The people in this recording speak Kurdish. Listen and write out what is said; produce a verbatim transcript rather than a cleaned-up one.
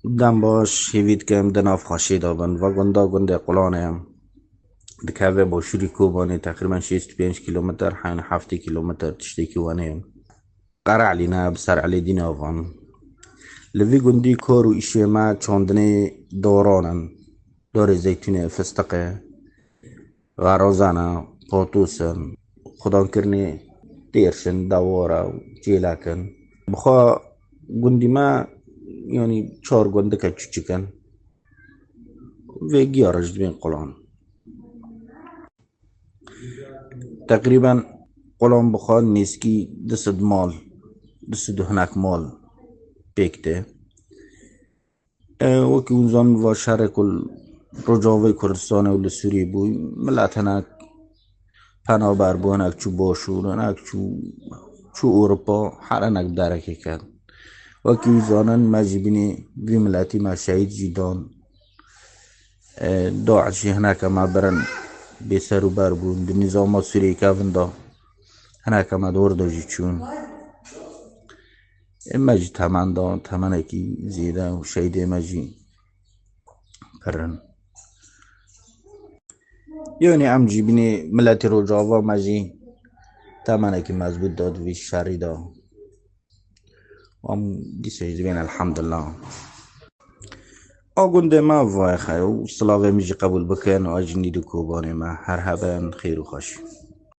Dem baş, hêvî dikim di nav xweşê de bin. Va gunda gundê Qulan e. Dikeve başûrî Kobanê, teqrîben şêst û pênc kîlometr, hewn heftê kîlometr tiştekî wenê ye. Qere'lî ne, bi ser Elêdî nav in. Li vî gundî kar û îşê me çandinê daran in. Darê zeytûnê, fistiqê, xerazan e, patos in, xudankirinê têrş in, dewar e û çêlek in. Bi xwe gundî me, yanî çar gundike çûçik in. Vê giya re jî dibên Qulan. Teqrîben Qulan bi xwe nêzîkî du sed mal, du sed û hinek mal pêk tê. E, wekî hûn zanin, va şerê ku li Rojavayê Kurdistanê û li Sûriyê bû, milet hinek penaber bû, hinek çû Başûr, hinek çû, çû Ewropa, her hinek bi derekê ket. Wekî hûn zanin, me jî bînî vî miletî me şehîd jî dan. E, DAIŞ jî hineke me birin, bêser û ber bûn. Di nîzama Sûriyê kevin de hineke me di wir de jî çûn. Ê me jî temen da, temenekî zêde û şehîdê me jî pir in. Yanî em jî bînê miletê Rojava me jî temenekî mezbût da di vî şerî de. Em dîsa jî dibên elhamdulillah. A gundê me vayê xeyr û silavê min jî qebûl bikin û a jî nîd û Kobanê me her hebin xêr û xweşî.